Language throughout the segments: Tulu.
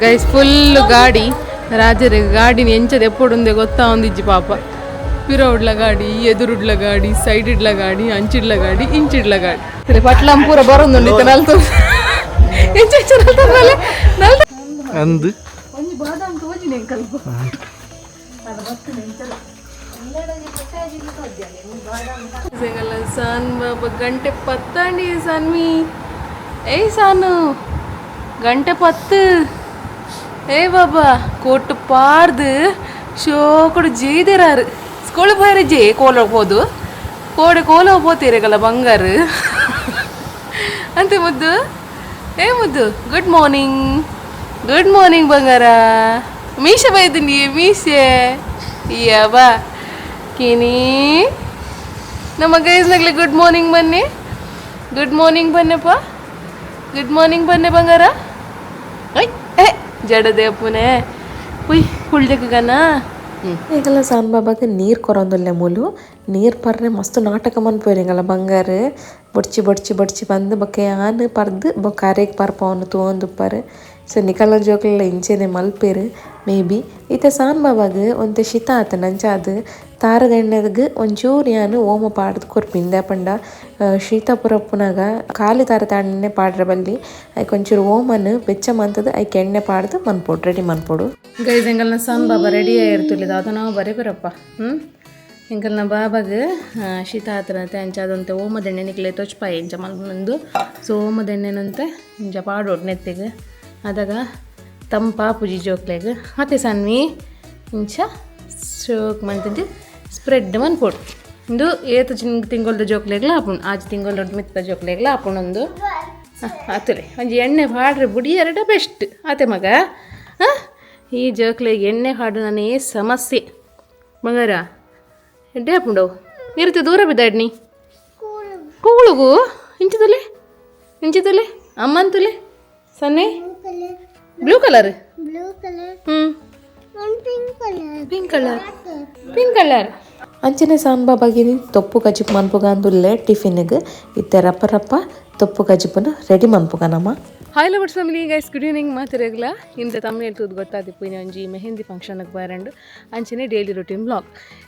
Guys, full ಗಾಡಿ. ರಾಜರ ಗಾಡಿನ ಎಂಚದ ಎಪ್ಪೊಡುಂದೆ ಗೊತ್ತಾ ಒಂದಿಜ್ಜಿ ಪಾಪ. ಪಿರೋಡ್ಲ ಗಾಡಿ, ಎದುರುಡ್ಲ ಗಾಡಿ, ಸೈಡ್ ಇಡ್ಲ ಗಾಡಿ, ಅಂಚಿಡ್ಲ ಗಾಡಿ, ಇಂಚಿಡ್ಲ ಗಾಡಿ, ಪಟ್ಲಂ ಪೂರ ಬರೊಂದುಂಡು. ಇತ್ತೆ ನಲ್ತು ಎಂಚ ಎಂಚ ನಲ್ತಂದಲೆ ನಲ್ತ. ಅಂದು. ಒಂಜಿ ಬಾದಾಮ್ ತೋಜಿನೆ ಕಲ್ಪ. ಸಾನ್ ಬಾಬಾ, ಗಂಟೆ ಪತ್ತಂಡಿ ಸಾನ್ವಿ. ಏಯ್ ಸಾನು, ಗಂಟೆ 10. ಏ ಬಾಬಾ, ಕೋಟು ಪಾರ್ದು ಶೋಕುಡು ಜೇದಿರಾರು. ಸ್ಕೂಲ್ ಪೋಯರೆ ಜೇ ಕೋಲ ಪೋದು ಕೋಡೆ ಕೋಲ ಪೋತೀರೆಗಲ್ಲ ಬಂಗಾರು ಅಂತೆ. ಮುದ್ದು, ಏ ಮುದ್ದು, good morning, good morning ಬಂಗಾರ. ಮೀಸೆ ಬೈದಿನಿ, ಮೀಸೆ ಬಾ ಕಿನಿ. ನಮ್ಮ ಗೈಸ್ನಾಗ್ಲಿ ಗುಡ್ ಮಾರ್ನಿಂಗ್ ಬನ್ನಿ, ಗುಡ್ ಮಾರ್ನಿಂಗ್ ಬನ್ನಪ್ಪ, ಗುಡ್ ಮಾರ್ನಿಂಗ್ ಬನ್ನಿ ಬಂಗಾರ. I ಏ ಜಡದೆ ಅಪ್ಪುನೆ ಉಯ್ ಕುಳ್ದಕ್ಕನ. ಎಂಕಲ್ನ ಸಾನ್ ಬಾಬಾಗ್ ನೀರು ಕೊರೊಂದುಲ್ಲೆ ಮೂಲು. ನೀರು ಪರ್ರೆ ಮಸ್ತ್ ನಾಟಕ ಮನ್ಪುವೆರ್ ಎಂಕಲ್ನ ಬಂಗಾರ. ಬೊಡ್ಚಿ ಬೊಡ್ಚಿ ಬೊಡ್ಚಿ ಪಂದ್ ಬೊಕ್ಕ ಯಾನ್ ಪರ್ದ್ ಬೊಕ್ಕ ಅರೆಗ್ ಪರ್ಪವೊಂದು ತೂವೊಂದುಪ್ಪರ್. ಸೊ ನಿಕಲ್ನ ಜೋಕುಲೆಲ ಇಂಚೆನೆ ಮಲ್ಪೆರ್ ಮೇ ಬಿ. ಇತ್ತೆ ಸಾನ್ ಬಾಬಾಗ್ ಒಂತೆ ಶಿತ ಆತುಂಡು. ಅಂಚಾದ್ ತಾರದ ಎಣ್ಣೆಗ್ ಒಂಚೂರು ಯಾನ್ ಓಮ ಪಾಡ್ದ್ ಕೊರ್ಪಿ. ದಾಯೆ ಪಂಡ ಶೀತ ಪೂರ ಉಪ್ಪುನಗ ಖಾಲಿ ತಾರದ ಎಣ್ಣೆ ಪಾಡ್ರೆ ಬಲ್ಲಿ. ಐಕ್ ಒಂಚೂರು ಓಮನ್ ಬೆಚ್ಚ ಮಂತುದು ಐಕ್ ಎಣ್ಣೆ ಪಾಡ್ದ್ ಮನ್ಪೊಡು, ರೆಡಿ ಮನ್ಪೊಡು. ಗೈಸ್, ಎಂಕಲ್ನ ಸನ್ ಬಾಬಾ ರೆಡಿ ಆಯಿರ್ತುಲಿ. ದಾದ ನಾವು ಬರೇ ಬರಪ್ಪ. ಎಂಕಲ್ನ ಬಾಬಾಗ್ ಶೀತ ಆತನತೆ. ಅಂಚಾದಂತೆ ಓಮದೆಣ್ಣೆ ನಿಕ್ಲೆ ತೊಚ್ಪಾಯಿ ಇಂಚ ಮಲ್ಪುನಂದು. ಸೊ ಓಮದೆಣ್ಣೆನಂತೆ ಇಂಚ ಪಾಡೋಡು ನೆತ್ತಿಗೆ. ಅದಾಗ ತಂಪಾಪುಜಿ ಜೋಕ್ಲೆಗ್. ಅತೆ ಸನ್ವಿ? ಇಂಚ ಸೋಕ್ ಮಂತುದು ಸ್ಪ್ರೆಡ್ ಮನ್ಪೊಡು. ಇಂದು ಏತ್ ತಿಂಗೊಲ್ದ ಜೋಕ್ಲೆಗ್ಲ ಆಪುಂಡು, ಆಜಿ ತಿಂಗೊಲ್ದ ಮಿತ್ತ ಜೋಕ್ಲೆಗ್ಲ ಆಪುಂಡು. ಒಂದು ಆತುಲೆ ಒಂಜಿ ಎಣ್ಣೆ ಪಾಡ್ರೆ ಬುಡಿಯರಡ ಬೆಸ್ಟ್ ಆತೆ ಮಗ. ಹಾಂ, ಈ ಜೋಕ್ಲೆಗ್ ಎಣ್ಣೆ ಪಾಡುನನೇ ಸಮಸ್ಯೆ. ಬಂಗಾರ, ಎಡ್ಡೆ ಆಪುಂಡು. ನಿರುತ್ತೆ ದೂರ ಬಿದ್ದಾಡ್ನಿ ಕೂಳುಗು. ಇಂಚಿದುಲೆ, ಇಂಚಿದುಲೆ, ಅಮ್ಮಂತುಲೆ ಸನ್ನೆ. Blue colour. Blue color and pink color. Pink colour, pink colour. ಅಂಚನೆ ಸಾನ್ ಬಾಬಾಗ್ ತೊಪ್ಪು ಕಜಿಪು ಮನ್ಪುಗ ಅಂದುಲ್ಲೆ ಟಿಫಿನ್ಗ್. ಇತ್ತೆ ರಪ್ಪ ರಪ್ಪ ತೊಪ್ಪು ಕಜಿಪುನ ರೆಡಿ ಮನ್ಪುಗ ನಮ. Hi lovers family, guys, good evening ಮಾತಿರಗ್ಲ. ಇಂತ ತಮ್ಮನೇಲ್ ತೂದು ಗೊತ್ತಾದಿಪ್ಪು, ಇನ್ನು ಒಂಜಿ ಮೆಹಂದಿ ಫಂಕ್ಷನ್ಗೆ ಬರಂಡು. ಅಂಚನೆ daily routine vlog.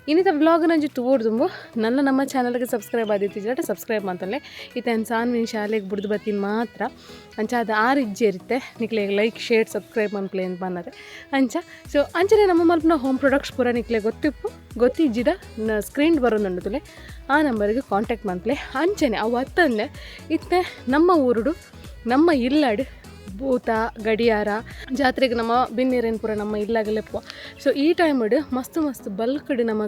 ಇನ್ನಿತ vlog ನಂಜಿ ತೋಡ್ದುಂಬು ನನ್ನ ನಮ್ಮ ಚಾನಲ್ಗೆ ಸಬ್ಸ್ಕ್ರೈಬ್ ಆದಿತ್ತಿದ್ರೆ ಸಬ್ಸ್ಕ್ರೈಬ್ ಅಂತಲ್ಲೇ. ಇತ್ತೆ ಸಾನ್ವಿನ ಶಾಲೆಗೆ ಬುಡ್ದು ಬತ್ತೀನಿ ಮಾತ್ರ. ಅಂಚ ಅದು ಆರು ಇಜ್ಜೆ ಇರುತ್ತೆ. ನಿಕ್ಲೆ like, share, subscribe ಮನ್ಪ್ಲೆ ಅಂತ ಬಂದರೆ ಅಂಚ. ಸೊ ಅಂಚನೆ ನಮ್ಮ ಮಲ್ಪನ ಹೋಮ್ ಪ್ರೊಡಕ್ಟ್ಸ್ ಪೂರ ನಿಕ್ಲೆ ಗೊತ್ತಿಪ್ಪು. ಗೊತ್ತಿಜ್ಜಿಡ ಸ್ಕ್ರೀನ್ ಬರೋದುಂಡು, ಆ ನಂಬರ್ಗೆ ಕಾಂಟ್ಯಾಕ್ಟ್ ಮನ್ಪ್ಲೆ. ಅಂಚನೆ ಅವು ಅತ್ತಂದೆ ಇತ್ತೆ ನಮ್ಮ ಊರುಡು, ನಮ್ಮ ಇಲ್ಲಡ್ ಭೂತ ಗಡಿಯಾರ ಜಾತ್ರೆಗೆ ನಮ್ಮ ಬಿನ್ನೇರೇನು ಪೂರ ನಮ್ಮ ಇಲ್ಲಾಗಲೆಪ್ಪ. ಸೊ ಈ ಟೈಮ್ಡ್ ಮಸ್ತ್ ಮಸ್ತ್ ಬಲ್ಕ್ಡ್ ನಮ್ಮ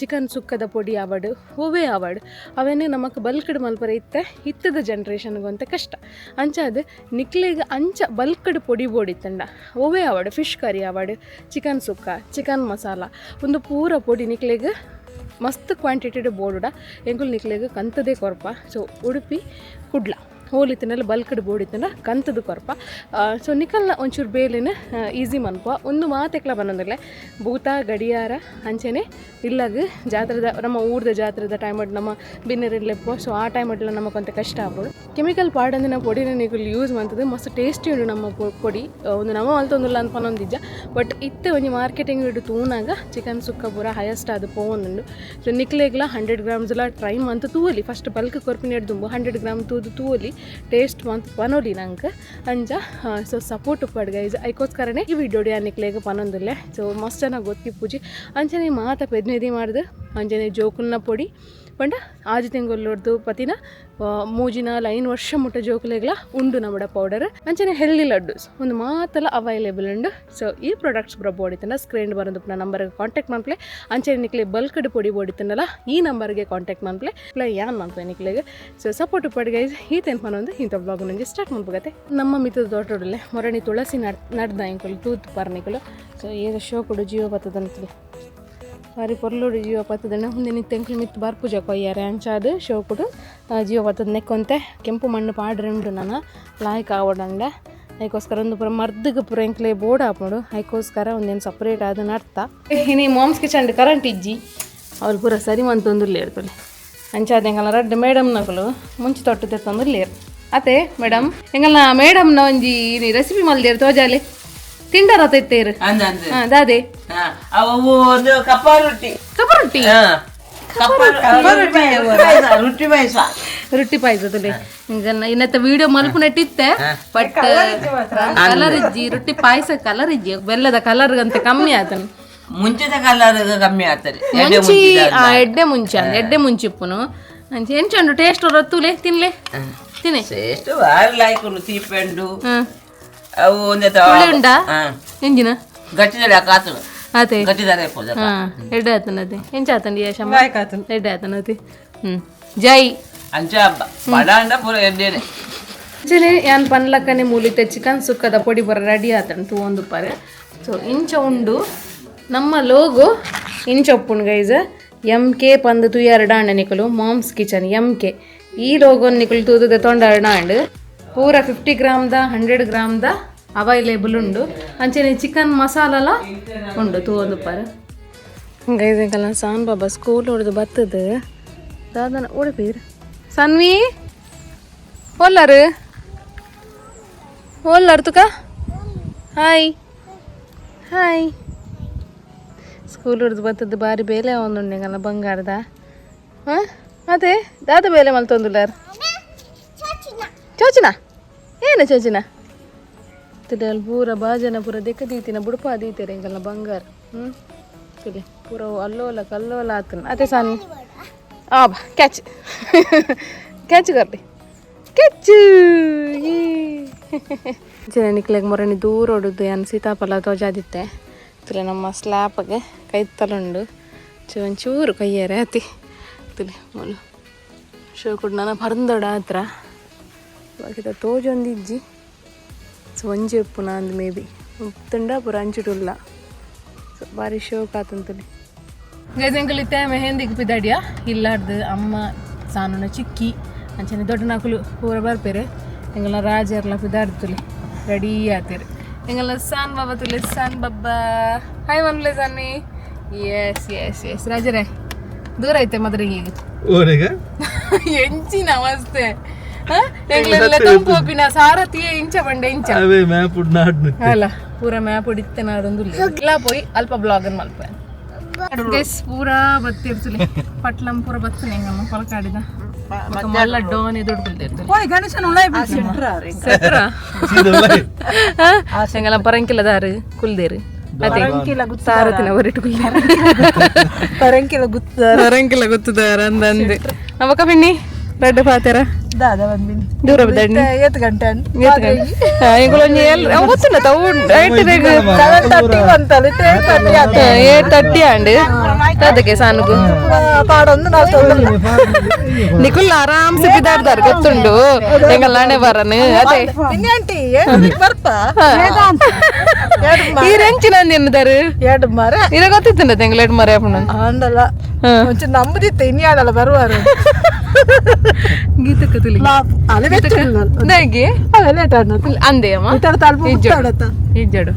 ಚಿಕನ್ ಸುಕ್ಕದ ಪೊಡಿ ಆವಡ್, ಹೂವೇ ಆವಡ್, ಅವೇನೇ ನಮಕ್ ಬಲ್ಕ್ಡ್ ಮಲ್ಪರೆ ಇತ್ತೆ ಇತ್ತದ ಜನ್ರೇಷನ್ಗೆ ಕಷ್ಟ. ಅಂಚಾದ್ ನಿಕ್ಲೆಗ್ ಅಂಚ ಬಲ್ಕ್ಡ್ ಪೊಡಿ ಬೋಡಿತ್ತಂಡ, ಒವ್ವೇ ಆವಡ್, ಫಿಶ್ ಕರಿ ಆವಡ್, ಚಿಕನ್ ಸುಕ್ಕ, ಚಿಕನ್ ಮಸಾಲ, ಒಂದು ಪೂರ ಪೊಡಿ ನಿಕ್ಲೆಗ್ ಮಸ್ತ್ ಕ್ವಾಂಟಿಟಿಡ್ ಬೋಡುಡ, ಎಂಕುಲು ನಿಕ್ಲೆಗ್ ಕಂತದೇ ಕೊರ್ಪ. ಸೊ ಉಡುಪಿ, ಕುಡ್ಲ ಹೋಲಿತ್ತಿನಲ್ಲಿ ಬಲ್ಕ್ಡ್ ಬೋಡಿತ್ತಂಡ ಕಂತದ ಕೊರ್ಪ. ಸೊ ನಿಕಲ್ನ ಒಂಚೂರು ಬೇಲೆನ ಈಸಿ ಮನ್ಪ. ಒಂದು ಮಾತೆಕ್ಲ ಬನ್ನೊಂದಿಲ್ಲ, ಭೂತ ಗಡಿಯಾರ ಅಂಚೆನೆ ಇಲ್ಲಾಗ ಜಾತ್ರೆದ, ನಮ್ಮ ಊರ್ದ ಜಾತ್ರೆದ ಟೈಮ್ ನಮ್ಮ ಬಿನ್ನೆರೆಲ್ಲೆಪ್ಪೋ. ಸೊ ಆ ಟೈಮ್ ಅಡ್ಲ ನಮಕೊಂತ ಕಷ್ಟ ಆಪುಂಡು. ಕೆಮಿಕಲ್ ಪಾಡಂದಿನ ಪೊಡಿನ ನಿಕುಲು ಯೂಸ್ ಮಂತದ್ದು ಮಸ್ತ್ ಟೇಸ್ಟಿ ಉಂಡು ನಮ್ಮ ಪೊಡಿ. ಒಂದು ನಮ್ಮ ಮಲ್ತೊಂದುಲ್ಲ ಅಂತ ಪನೊಂದಿಜ್ಜ. ಬಟ್ ಇತ್ತೆ ಒಂಜಿ ಮಾರ್ಕೆಟಿಂಗ್ ಇಡು ತೂನಾಗ ಚಿಕನ್ ಸುಕ್ಕ ಪೂರ ಹೈಯೆಸ್ಟ್ ಅದು ಪೋವೊಂದುಂಡು. ಸೊ ನಿಕ್ಲೆಗ್ಲ 100 ಗ್ರಾಮ್ಸ್ಲ ಟ್ರೈ ಮಂತ್ ತೂವಲಿ. ಫಸ್ಟ್ ಬಲ್ಕ್ ಕೊರ್ಪಿನ ದುಂಬು 100 ಗ್ರಾಮ್ ತೂದು ತೂವಲಿ, ಟೇಸ್ಟ್ ಮಂತ್ ಪನೊಲಿ ನಂಗೆ ಅಂಚ. ಸೊ ಸಪೋರ್ಟ್ ಉಪ್ಪಡ್ ಗೈಸ್. ಐಕೋಸ್ಕರನೇ ಈ ವಿಡಿಯೋ ನಿಕ್ಲೆಗ್ ಪನೊಂದುಲ್ಲೆ. ಸೊ ಮಸ್ತ್ ಜನ ಗೊತ್ತಿಪ್ಪುಜಿ. ಅಂಚನೆ ಮಾತ ಪೆದ್ಮೆದಿ ಮಾಡ್ದು ಅಂಚನೆ ಜೋಕುಲ್ನ ಪೊಡಿ ಪಂಡ ಆಜಿ ತಿಂಗೊಲ್ಲೊಡ್ದು ಪತಿನ 3 4 5 ವರ್ಷ ಮುಟ್ಟ ಜೋಕುಲೆಗ್ಲ ಉಂಡು ನಮ್ಮಡ ಪೌಡರ್. ಅಂಚನೆ ಹೆಲ್ದಿ ಲಡ್ಡೂಸ್ ಒಂದು ಮಾತಲ ಅವೈಲೇಬಲ್ ಉಂಡು. ಸೊ ಈ ಪ್ರಾಡಕ್ಟ್ಸ್ ಪೂರ ಬೋಡಿತ್ತಂಡ ಸ್ಕ್ರೀನ್ ಬರೋದು ನಂಬರ್ಗೆ ಕಾಂಟ್ಯಾಕ್ಟ್ ಮನ್ಪ್ಲೆ. ಅಂಚನೆ ನಿಕ್ಲೆ ಬಲ್ಕ್ಡ್ ಪೊಡಿ ಬೋಡಿತ್ತಂಡಲ ಈ ನಂಬರ್ಗೆ ಕಾಂಟ್ಯಾಕ್ಟ್ ಮನ್ಪ್ಲೆ. ಪ್ಲೇ ಯಾನ್ ಮನ್ಪೆ ನಿಕ್ಲೆಗ್. ಸೊ ಸಪೋರ್ಟ್ ಉಪ್ಪಡ್ ಗೈಸ್. ಈ ತೆನ್ಪನ ಒಂದು ಇಂಥ ಬ್ಲಾಗ್ ನಂಗೆ ಸ್ಟಾರ್ಟ್ ಮನ್ಪಗತ್ತೆ. ನಮ್ಮ ಮಿತ್ತದ ತೋಟದಲ್ಲೇ ಮೊರಣಿ ತುಳಸಿ ನಡ್ ನಡ್ದ ಇಂಕುಲು ತೂತು ಪರ್ನಿಕುಲು. ಸೊ ಏದ ಶೋಕುಡು ಜೀವ ಬತ್ತದಂತಲೆ, ಬಾರಿ ಪೊರ್ಲುಡು ಜೀವ ಪತ್ತದಣ್ಣ. ಮುಂದೆ ನಿತ್ತೆಂಕುಲು ಮಿತ್ತು ಬರ್ಪುಜ ಕೊಯ್ಯಾರೆ. ಅಂಚಾದ್ ಶೋಕುಡು ಜೀವ ಪತ್ತದ. ನೆಕ್ಕೊಂತೆ ಕೆಂಪು ಮಣ್ಣು ಪಾಡ್ರೆ ಉಂಡು ನಾನು ಲಾಯ್ಕ್ ಆವಡಂಡ. ಅದಕ್ಕೋಸ್ಕರ ಒಂದು ಪೂರ ಮರ್ದಿಗೆ ಪೂರ ಎಂಕ್ಲೆ ಬೋರ್ಡ್ ಆಪುಂಡು. ಅದಕ್ಕೋಸ್ಕರ ಒಂದೇನು ಸಪ್ರೇಟ್ ಆದ ನಡ್ತ. ಇನಿ moms kitchen current ಇಜ್ಜಿ. ಅವ್ರು ಪೂರ ಸರಿ ಮಂತೊಂದುಲ್ಲೇರ್ ತೋಲೆ. ಅಂಚಾದ ಎಂಕಲ್ನ ರಡ್ಡ್ ಮೇಡಮ್ ನಕಲು ಮುಂಚೆ ತೊಟ್ಟು ತೆತ್ತೊಂದುಲ್ಲೇರು. ಅತೆ ಮೇಡಮ್, ಎಂಕಲ್ನ ಮೇಡಮ್ನ ಒಂಜಿ ರೆಸಿಪಿ ಮಲ್ದೇರು ತೋಜಾಲೆ. ತಿಂಡರ ತೈತೇರು ದಾದೆ ಅವು ಕಪ್ಪ ರೊಟ್ಟಿ. ಕಪ್ಪ ರೊಟ್ಟಿ. ರೊಟ್ಟಿ ಪಾಯಸ. ರೊಟ್ಟಿ ಪಾಯಸದಲ್ಲಿ ಇನ್ನತ್ತ ವಿಡಿಯೋ ಮಲ್ಪು ನೆಟ್ಟಿತ್ತೆ ಬಟ್ ಕಲರ್ ಇಜ್ಜಿ ರೊಟ್ಟಿ ಪಾಯಸ ಕಲರ್ ಇಜ್ಜಿ ಬೆಲ್ಲದ ಕಲರ್ ಅಂತ ಕಮ್ಮಿ ಆತನು. ಮುಂಚಿದ ಕಲರ್ ಕಮ್ಮಿ ಆಗ್ತದೆ. ಮುಂಚಿ ಎಡ್ಡೆ ಮುಂಚೆ ಅಂದ್ ಎಡ್ಡೆ ಮುಂಚಿಪ್ಪುನು ಅಂಚೆ ಎಂಚುಂಡು ಟೇಸ್ಟ್ ರೊತ್ತುಲೆ ತಿನ್ಲೆ ತಿನ್ನೆ. ಟೇಸ್ಟ್ ಬಾರಿ ಲಾಯ್ಕುಂಡು ತೀಪೆಂಡು ಅವು ಒಂದೇ ಹುಳಿ ಉಂಡಾ? ಎಂಜಿನ ಗಟ್ಟಿದಡೆ ಕಾತುನು. ಅದೇ ಗಟ್ಟಿದಾರೆ ಪೋದ. ಎಡ್ಡೆ ಆತನ ಅದೇ ಎಂಚ ಆತಂಡಿ ಯಶಮ್ಮ ಎಡ್ಡೆ ಆತನ ಅದೇ. ಜೈ ಅಂಚ ಬಡ ಅಂಡ ಪೂರ ಎಡ್ಡೆನೆ. ಅಂಚನೆ ಯಾನ್ ಪನ್ಲಕ್ಕನೆ ಮೂಲಿತೆ ಚಿಕನ್ ಸುಕ್ಕದ ಪೊಡಿ ಬರ ರೆಡಿ ಆತಂಡು ತೂವೊಂದು ಪಾರೆ. ಸೊ ಇಂಚ ಉಂಡು ನಮ್ಮ ಲೋಗೋ ಇಂಚ ಉಪ್ಪುಂಡು guys. M K ಪಂದ್ ತುಯ್ಯಾರಡ ಅಂಡ ನಿಕುಲು moms kitchen M K ಈ ಲೋಗೋನ್ ನಿಕುಲು ತೂದು ತೊಂಡಾರಡ ಅಂಡ್ ಪೂರ 50 ಗ್ರಾಮ್ದ 100 ಗ್ರಾಮ್ದ ಅವೈಲೇಬಲ್ ಉಂಡು. ಅಂಚನೆ ಚಿಕನ್ ಮಸಾಲಲ ಉಂಡು ತೂವೊಂದು ಪಾರೆ. ಗೈಸ್ ಎಂಕಲ್ನ ಸಾನ್ ಬಾಬಾ ಸ್ಕೂಲ್ ಹೊಡೆದು ಬತ್ತದು ದಾದನ ಓಡಿಪೀರ್ ಸನ್ವಿ ಓಲ್ಲಾರು ಓಲ್ಲಾರು ತುಕ hi hi school ಹೊಡೆದು ಬತ್ತದ್ದು ಬಾರಿ ಬೇಲೆ ಒಂದುಂಡೆಂಗಲ್ಲ ಬಂಗಾರದ. ಹಾಂ ಅದೇ ದಾದ ಬೇಲೆ ಮಲ್ತೊಂದುಲ್ಲಾರು ಚೋಚಿನ ಏನು ಚೋಚಿನ ತಿಳಿ ಪೂರ ಬಾಜನ ಪೂರ ದೆಕ್ಕ ದೀತಿನ ಬುಡುಪ ದೀತೀರ ಎಂಕಲ್ನ ಬಂಗಾರ. ತಿಳಿ ಪೂರ ಅಲ್ಲೋಲ ಕಲ್ಲೋಲ ಆತನ ಅದೇ ಸಾನ್ ಆ ಬಾ ಕ್ಯಾಚ್ ಕ್ಯಾಚ್ ಕರ್ಲಿ ಕ್ಯಾಚ್. ನಿಕ್ಲೆಗ್ ಮೊರನಿ ದೂರ ಹೊಡೋದು ಯಾನ್ ಸೀತಾಫಲ ತೋಜಾದಿತ್ತೆ ತುಲೆ ನಮ್ಮ ಸ್ಲ್ಯಾಪ್ಗೆ ಕೈತಲುಂಡು ಒಂಚೂರು ಕೈಯಾರೆ ಅತಿ ತುಲೆ ಮೊಲು ಶೋಕುಡು ನನ್ನ ಪರಂದೊಡ ಹತ್ರ ಬಾಕಿದ ತೋಜೊಂದಿಜ್ಜಿ. ಸೊ ಒಂಜಿ ಉಪ್ಪುನ ಅಂದ್ ಮೇ ಬಿ ತುಂಡ ಪೂರ ಅಂಚಿಡುಲ್ಲ. ಸೊ ಬಾರಿ ಶೋಕ್ ಆತಂತಲೆ ಗೈಸ್. ಎಂಕುಲು ಇತ್ತೆ ಮೆಹಂದಿಗೆ ಪಿದಾಡಿಯ ಇಲ್ಲಾರ್ದು ಅಮ್ಮ ಸಾನುನ ಚಿಕ್ಕಿ ಅಂಚನೆ ದೊಡ್ಡ ನಾಕುಲು ಪೂರ ಬರ್ಪೇರೆ. ಎಂಗಲ ರಾಜರ್ಲ ಪಿದಾಡ್ತುಲೆ ರೆಡಿ ಆತೇರು. ಎಂಗಲ ಸಾನ್ ಬಾಬಾ ತುಲೆ ಸಾನ್ ಬಾಬಾ ಹಾಯ್ ಮನ್ಲೆ ಸಾನ್ವಿ. S S S ರಾಜರೇ ದೂರ ಐತೆ ಮದ್ರಿಗೆ ಈಗ ಎಂಚಿನ ಅವಸ್ಥೆ ಎಂಗ್ಲೆಲ್ಲ ತಂಪು ಒಪ್ಪಿನ ಸಾರಥಿಯೇ ಇಂಚ ಬಂಡೆ ಇಂಚ ಅಲ್ಲ ಪೂರ ಮ್ಯಾಪ್ ಹೊಡಿತ್ತೆ ನಾಡೊಂದು ಇಲ್ಲ ಪೋಯಿ ಅಲ್ಪ ಬ್ಲಾಗ್ ಮಲ್ಪ ಗೈಸ್. ಪೂರಾ ಬತ್ತಿರ್ತಲೆ ಪಟ್ಲಂ ಪೂರ ಬತ್ತನೆ ಎಂಗಮ್ಮ ಕೊಲಕಾಡಿದ ಮಲ್ಲ ಡೋನ್ ಎದುರು ಕುಲ್ದಿರ್ತಲೆ ಸೆಟ್ರ ಎಂಗಲ ಪರಂಕಿಲ ದಾರು ಕುಲ್ದೇರು ಅದೇ ಸಾರಥಿನ ಹೊರಟು ಕುಲ್ದೇರು ಪರಂಕಿಲ ಗುತ್ತಾರ ಪರಂಕಿಲ ಗೊತ್ತದಾರ ಅಂದಂದೆ ಅವಕ ಪಿನ್ನಿ ರೆಡ್ ಪಾತೆರ ದಾದ ಬಂದಿನಿ ದೂರ ಬಿದ್ದಾಡಿ ಏತ್ ಗಂಟೆ ಗೊತ್ತಿಲ್ಲ ತಾವು 7:30 ಬಂತಲ್ಲ 8:30. 8:30 ಅಂಡ್ ಅದಕ್ಕೆ ಸಾನುಗು ಪಾಡೊಂದು ನಾವು ನಿಕುಲ್ ಆರಾಮ್ಸೆ ಬಿದ್ದಾಡ್ದಾರ ಗೊತ್ತುಂಡು ಎಂಗಲ್ಲಾಣೆ ಬರನು ಅದೇ ಆಂಟಿ ಬರ್ಪ ಈ ರೆಂಚಿನ ಎನ್ನುದಾರು ಎರಡು ಮರ ಇರ ಗೊತ್ತಿತ್ತು ಎಂಗ್ಲ ಎರಡು ಮರ ಅಂದಲ್ಲ ಒಂಚೂರು ನಂಬುದಿತ್ತು ಇನ್ಯಾಡಲ್ಲ ಬರುವಾರು. ಗೀತಕ್ಕ ತುಲಿ ದಾಗಿ ಅಂದೆ ಅಮ್ಮ ಇಜ್ಜಡು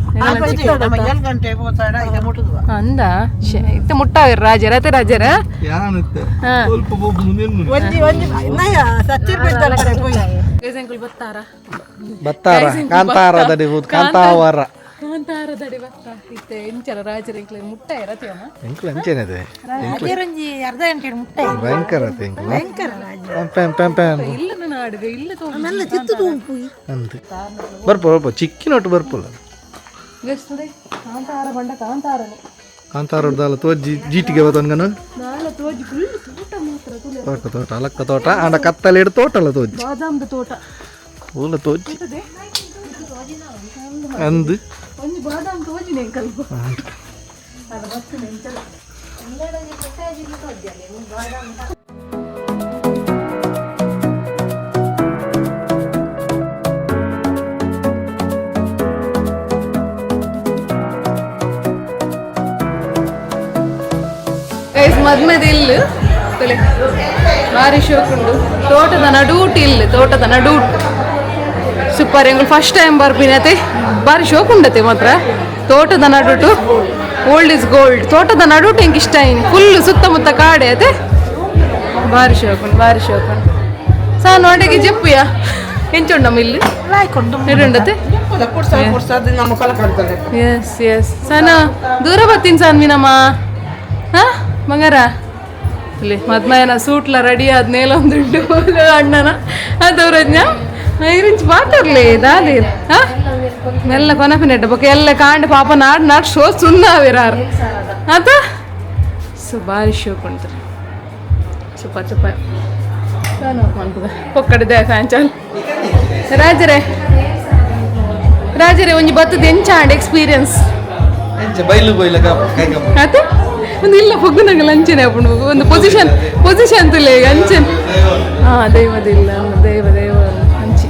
ಅಂದ ಇತ್ತೆ ಮುಟ್ಟಾವಿರ ರಾಜರ ಅತ್ತೆ ರಾಜರ. ಬತ್ತಾರ ಬತ್ತಾರ ಕಾಂತಾರ ದಡಿ ಕಾಂತಾವರ ಕಾಂತಾರ ದಡಿ ಬತ್ತ ಇತ್ತೆ ಎಂಚಲ ರಾಜರ ಎಂಕ್ಲೆ ಮುಟ್ಟ ಇರತ್ತೆ ಅಮ್ಮ. ಎಂಕ್ಲು ಅಂಚೇನದೆ ಅರ್ಧ ಗಂಟೆ ಮುಟ್ಟ ಭಯಂಕರ ಅತೆ ಎಂಕ್ಲು ಪ್ಯಾನ್ ಪ್ಯಾನ್ ಪ್ಯಾನ್. ಇಲ್ಲ ನನ್ನ ಅಡುಗೆ ಇಲ್ಲ. ಅಂದ್ ಬರ್ಪು ಬರ್ಪು ಚಿಕ್ಕಿನೊಟ್ಟು ಬರ್ಪುಲ್ಲ. ಕಾಂತಾರ ಬಂಡ ಕಾಂತಾರನೆ. ಕಾಂತಾರದಾಲ ತೋಜಿ ಜೀಟಿಗೆ ಬತ್ತನ್ಗನ ನಾಳೆ ತೋಜಿ ಫುಲ್ ತೋಟ ಮಾತ್ರ ತುಲೆ. ತೋಟ ತೋಟ ಅಲಕ್ಕ ತೋಟ ಆಂಡ ಕತ್ತಲೆಡು ತೋಟಲ ತೋಜಿ. ಬಾದಾಮ್ದ ತೋಟ. ಪೂಲ ತೋಜಿ ಅಂದ್ ಒಂಜಿ ಬಾದಾಮ್ ತೋಜಿನೆ ಎಂಕಲ್ಪ ಗೈಸ್. ಮದ್ಮೆದ ಇಲ್ಲು ತುಲೆ ಭಾರಿ ಶೋಕುಂಡು ತೋಟದ ನಡೂಟ್ ಇಲ್ಲು ತೋಟದ ನಡೂಟ್ ಸೂಪರ್. ಎಂಗಳು ಫಸ್ಟ್ ಟೈಮ್ ಬರ್ಪಿನತೆ ಭಾರಿ ಶೋಕುಂಡತೆ ಮಾತ್ರ. ತೋಟದ ನಡುಟು old is gold. ತೋಟದ ನಡುಟು ಎಂಕ್ ಇಷ್ಟ ಐನಿ ಫುಲ್ ಸುತ್ತಮುತ್ತ ಕಾಡೆ ಅತೆ ಭಾರಿ ಶೋಕುಂಡು ಭಾರಿ ಶೋಕುಂಡು ಸಾ ನೋಡಿಗೆ ಜೆಪ್ಪುಯ ಎಂಚುಂಡಮ್ಮ ಇಲ್ಲಿ ಎಡುಂಡತೆ. ಎಸ್ ಎಸ್ ಸನ ದೂರ ಬರ್ತೀನಿ ಸಾನ್ವಿ ನಮ್ಮ. ಹಾ ಬಂಗಾರ, ಇಲ್ಲಿ ಮದ್ಮಯನ ಸೂಟ್ಲ ರೆಡಿ ಆದ್ಮೇಲೆ ಒಂದುಂಡು ಅಣ್ಣನ ಅದವ್ರಜ್ಞ ಐರಿಂಚ್ ಮಾತಾಡ್ಲಿ ದಾದಿ. ಹಾ, ಮೆಲ್ಲ ಕೊನಪಿನೆಟ್ಟ ಬೊಕ ಎಲ್ಲ ಕಾಂಡ್ ಪಾಪ ನಾಡ್ ನಾಡ್ ಶೋ ಸುನ್ನಾವಿರಾರ್ ಆತ. ಸೊ ಭಾರಿ ಶೋ ಕೊಂಡ್ತಾರೆ. ಸೂಪರ್ ಸೂಪರ್ ಪೊಕ್ಕಡಿದೆ ಫ್ಯಾನ್ ಚಾಲ್. ರಾಜರೇ, ರಾಜರೇ, ಒಂಜಿ ಬತ್ತದ ಎಂಚ ಆಂಡ್ ಎಕ್ಸ್ಪೀರಿಯನ್ಸ್? ಎಂಚ ಬೈಲು ಬೈಲ ಕೈ. ಆತ ಒಂದು ಇಲ್ಲ ಪೊಗ್ಗುನಂಗಲ ಅಂಚನೆ ಆಪುಂಡು. ಒಂದು ಪೊಸಿಷನ್ ಪೊಸಿಷನ್ ತುಲೆ ಅಂಚನೆ. ಹಾ, ದೈವದಿಲ್ಲ, ದೈವ ದೈವ ಅಂಚಿ.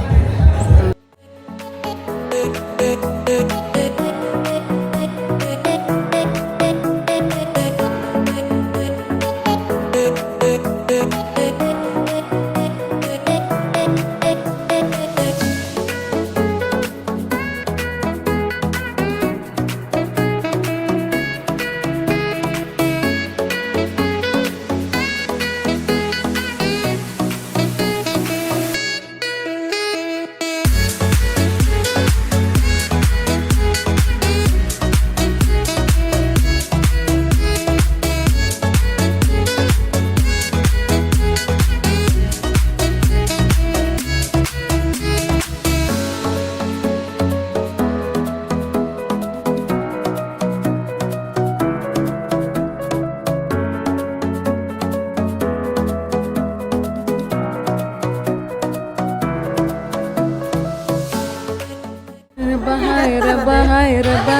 ರಬ್ಬ ಹಾಯ್ ರಬ್ಬ ಹಾಯ್ ರಬ್ಬ.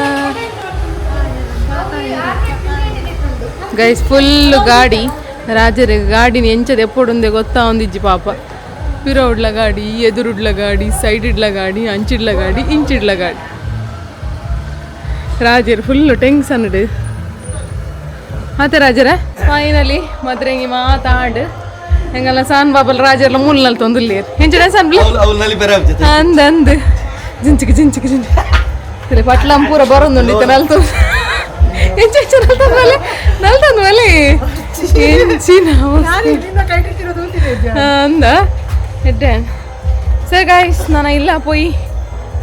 ಗೈಸ್, ಫುಲ್ ಗಾಡಿ. ರಾಜರ ಗಾಡಿನ ಎಂಚದ ಎಪ್ಪೊಡುಂದೆ ಗೊತ್ತಾ ಒಂದಿಜ್ಜಿ ಪಾಪ. ಪಿರೋಡ್ಲ ಗಾಡಿ, ಎದುರುಡ್ಲ ಗಾಡಿ, ಸೈಡ್ ಇಡ್ಲ ಗಾಡಿ, ಅಂಚಿಡ್ಲ ಗಾಡಿ, ಇಂಚಿಡ್ಲ ಗಾಡಿ. ರಾಜರು ಫುಲ್ ಟೆನ್ಷನ್ ಆತ. ರಾಜರ ಫೈನಲಿ ಮದ್ರೆಂಗಿ ಮಾತಾಡ್ ಎಂಗಲ್ಲ ಸಾನ್ ಬಾಬಲ್ ರಾಜರ್ಲ ಮೂಲ ನಲ್ ತೊಂದುಲ್ಲೇರ್ ಎಂಚಡ ಸಾನ್. ಅವ್ಲು ನಲ್ಲಿ ಬೇರೆ. ಅಂದ್ ಅಂದ್ ಜಿಂಚಿಗೆ ಜಿಂಚಿಗೆ ಜಿಂಚಿ ಪಟ್ಲಂ ಪೂರ ಬರೋದುಂಡು ಇತ್ತೆ. ನಲ್ತು ಎಂಚ ಎಂಚ ನಲ್ತಂದ್ವಲೆ ನಲ್ತಂದ್ವಲೆ ಎಂಚಿನ ಅಂದ ಎಡ್ಡೆ. ಸರ್ ಗಾಯ್ಸ್, ನಾನು ಇಲ್ಲ ಪೋಯಿ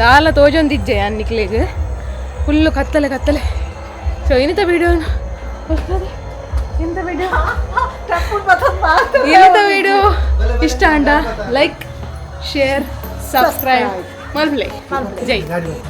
ದಾಲ ತೋಜೊಂದಿಜ್ಜೆ ಅನ್ನಿಕ್ಲೆಗ್. ಫುಲ್ಲು ಕತ್ತಲೆ ಕತ್ತಲೆ. ಸೊ ಇನ್ನಿತ ವಿಡಿಯೋ, ಇಂಥ ವಿಡಿಯೋ, ಇನ್ನಿತ ವಿಡಿಯೋ ಇಷ್ಟ ಅಂಡ ಲೈಕ್, ಶೇರ್, ಸಬ್ಸ್ಕ್ರೈಬ್ ಮಲ್ಪ್ಲೆ. ಜೈ.